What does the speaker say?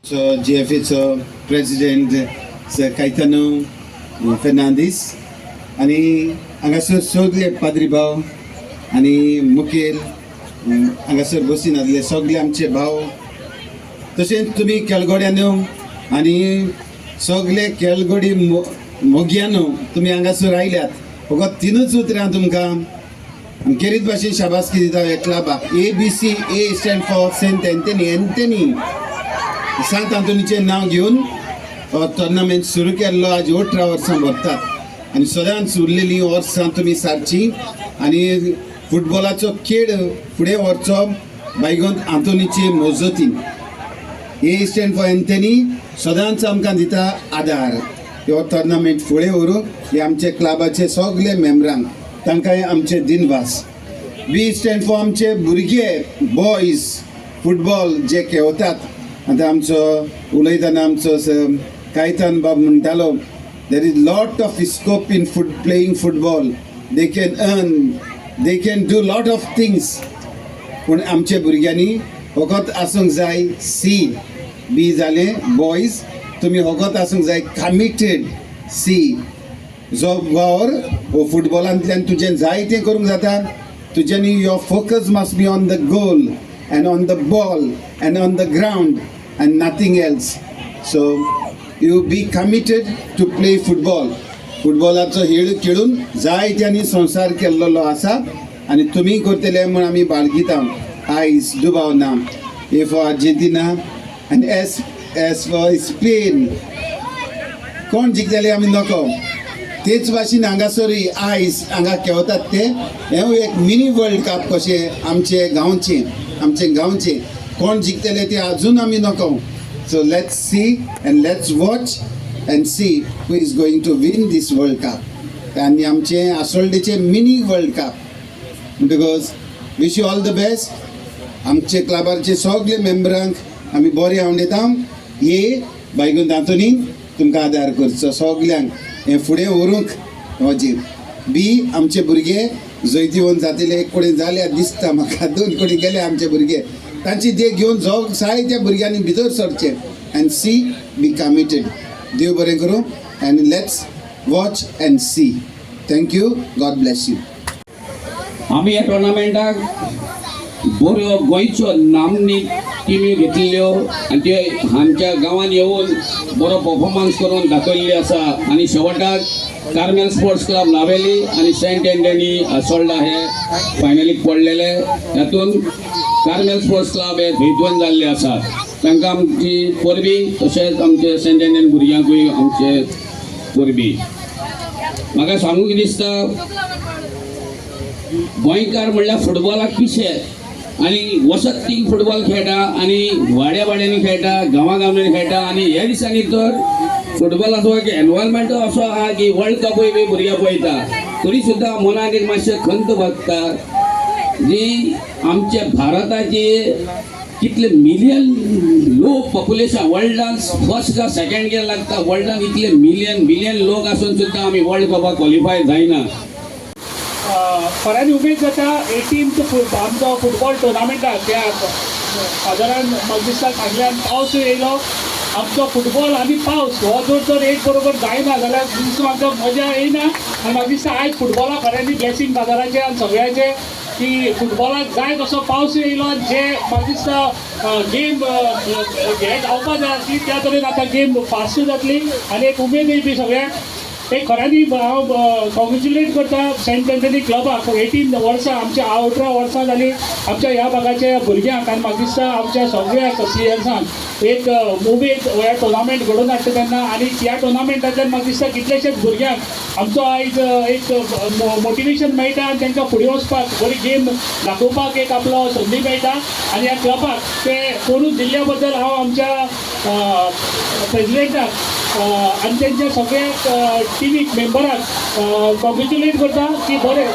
जीएफएचो president sir Caetano Fernandes आनी हांगासर सगळे पाद्री भाव आनी मुखेल हांगासर बसीन आसले सगळे आमचे भाव, तशेंच तुमी केळगोड्यानो आनी सगळे केळगोडी मोगयानो, तुमी हांगासर आयल्यात. फकत तिनूच उतरां तुमकां खेरीत भाशेन शाबासकी दिता ह्या क्लबाक. A B C. A stand for Saint Anthony. Anthony, सांत आंतोनीचें नांव घेवन हो टोर्नामेंट सुरू केल्लो. आज 18 वर्सां भरतात आनी सदांच उरलेलीं वर्सां तुमी सारचीं आनी फुटबॉलाचो खेळ फुडें व्हरचो बायगोन आंतोनीचे मजतीन. ए स्टँड फॉर एंथनी. सदांच आमकां दिता आदार ह्यो टोर्नामेंट फुडें व्हरूंक. हे आमचे क्लबाचे सगळे मेंबरांक, तांकांय आमचे दिनवास. बी स्टँड फॉर आमचे भुरगे, बॉयज फुटबॉल जे खेळतात. आतां आमचो उलयतना आमचो कायतान बाब म्हणटालो, there is lot of scope in playing football. They can earn, they can do lot of things. पूण आमच्या भुरग्यांनी फकत आसूंक जाय. सी, बी जालें बॉयज. तुमी फकत आसूंक जाय कमिटेड. सी, जो वावर हो फुटबॉलांतल्यान तुजें जाय तें करूंक जाता. तुज्यांनी your focus must be on the goal and on the ball and on the ground and nothing else. So you be committed to play football. फुटबॉलाचो खेळ खेळून जायत्यांनी संवसार केल्लो आसा आनी तुमी करतले म्हूण आमी बाळगिता. आयज दुबाव ना. A for Argentina आनी S, S for Spain. कोण जिखतले आमी नको. तेच भाशेन हांगासरूय आयज हांगा खेळतात ते, हेंवूय एक मिनी वर्ल्ड कप कशें आमचे गांवचें. आमचे गांवचें कोण जिखतले ते अजून आमी नको. So let's see and let's watch and see who is going to win this World Cup आनी आमचें आसोल्डेचें मिनी वर्ल्ड कप. म्हणटकच wish you all the best. आमचे क्लबाचे सगळे मेंबरांक आमी बरें आवडटा. हे बायगून आंतोनीन तुमकां आदार करचो सगल्यांक हें फुडें व्हरूंक वचें बी. आमचे भुरगे जैतिवंत जातले. एक कडेन जाल्यार दिसता म्हाका, दोन कडेन गेले आमचे भुरगे. तांची देख घेवन जो जायत्या भुरग्यांनी भितर सरचें. And C, be committed. देव बरें करूं and let's watch and see. Thank you. God bless you. आमी ह्या टुर्नामेंटाक बऱ्यो गोंयच्यो नामनी टिमी घेतलेल्यो आनी त्यो आमच्या गांवांत येवन बरो परफॉर्मन्स करून दाखयल्ली आसा. आनी शेवटाक कार्मेल स्पोर्ट्स क्लब नावेली आनी सेंट एंटनी असोल्डा हे फायनलीक पडलेले. तातूंत कार्मेल स्पोर्ट्स क्लब हे जैतवंत जाल्ले आसात. तांकां आमची परबी, तशेंच आमचे सेंट एंटनी भुरग्यांकूय आमचे परबी. म्हाका सांगूंक दिसता, गोंयकार म्हणल्यार फुटबॉलाक पिशे आनी वसत ती फुटबॉल खेळटा आनी वाड्या वाड्यांनी खेळटा, गांवा गांवांनी खेळटा. आनी ह्या दिसांनी तर फुटबॉलाचो एक एनवायरमेंट असो आहा की वर्ल्ड कपूय बी भुरगे पळयता. तरी सुद्दां मनाक एक मातशें खंत भोगता जी आमच्या भारताची कितले मिलियन लोक, पॉप्युलेशन वर्ल्डान फर्स्ट का सेकंड गेर लागता वर्ल्डान. इतले मिलियन मिलियन लोक आसून सुद्दां आमी वर्ल्ड कपाक क्वॉलिफाय जायना. खऱ्यांनी उमेद जाता. 18th आमचो फुटबॉल टुर्नामेंटाक त्या सादारण म्हाका दिसता सांगल्यान पावस येयलो. आमचो फुटबॉल आनी पावस हो जर तर एक बरोबर जायना जाल्यार दिसता म्हाका मजा येयना. आनी म्हाका दिसता आयज फुटबॉलाक खऱ्यांनी ब्लेसींग बाजाराचें आनी सगळ्याचें की फुटबॉलाक जाय तसो पावस येयलो आनी जे म्हाका दिसता गेम हे जावपा जाय आसली, त्या तरेन आतां गेम फास्ट जातली आनी एक उमेदूय बी सगळ्यांक. एक खऱ्यांनी हांव कॉंग्रेच्युलेट करता सेंट एंथनी क्लबाक. 18 वर्सां, आमच्या 18 वर्सां जालीं आमच्या ह्या भागाच्या भुरग्यांक. आनी म्हाका दिसता आमच्या सगळ्या प्लेयर्सांक एक उमेद ह्या टुर्नामेंट घडोवन हाडटा तेन्ना. आनी ह्या टुर्नामेंटांतल्यान म्हाका दिसता कितलेशेच भुरग्यांक आमचो आयज एक मोटिवेशन मेळटा आनी तांकां फुडें वचपाक, बरी गेम दाखोवपाक एक आपलो संदी मेळटा. आनी ह्या क्लबाक ते करून दिल्ल्या बद्दल हांव आमच्या प्रेजिडेंटाक आनी तेंच्या सगळ्या टिमीक, मेंबराक कॉंग्रेच्युलेट करता की बरें.